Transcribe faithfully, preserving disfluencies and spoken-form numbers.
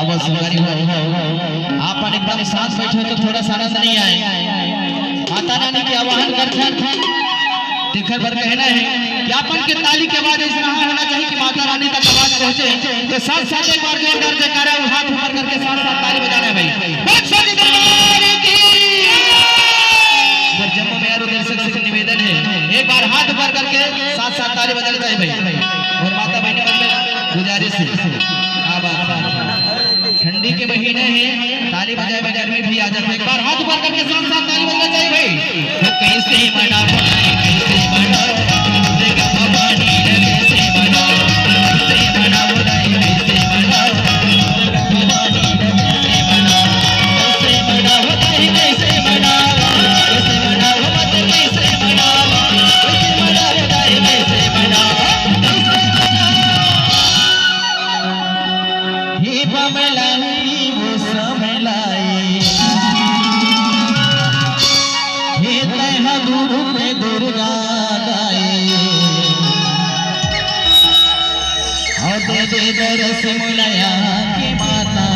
आवत संगवारी हो, आप मन एकदम शांत बैठे हो तो थोड़ा सा आनंद नहीं आए। माता रानी के आवाहन करथन, तेखर बर कहना है कि आप मन के ताली के आवाज ऐसा होना चाहिए कि माता रानी तक आवाज पहुंचे। तो साथ साथ एक बार जोरदार जयकारा, हाथ ऊपर करके साथ साथ ताली बजाना है भाई। बोल सच्चे दरबार की। और जम्मो मेहर दर्शक से निवेदन है, एक बार हाथ ऊपर करके साथ साथ ताली बजाना चाहिए भाई। और माता बहनी मन में गुजारिश है, क्या बात है। ठंडी के महीना हे, ताली बजाए में गर्मी भी आ जाथे। एक बार हाथ ऊपर करके साथ साथ ताली बजाना चाहिए भाई। तो कैसे मनावो, कैसे मनावो, दुर्गा भवानी ने कैसे मनावो, कैसे मनावो, कैसे मनावो, दुर्गा भवानी ने कैसे मनावो, कैसे मनावो, कैसे मनावो, कैसे मनावो, मत कैसे मनावो, कैसे मनावो, कैसे मनावो, कैसे मनावो। हे बमलाई वो समलाई, हे तैहा गुरु पे दुर्गा दाई, और दे दे दरस मुलया के माता।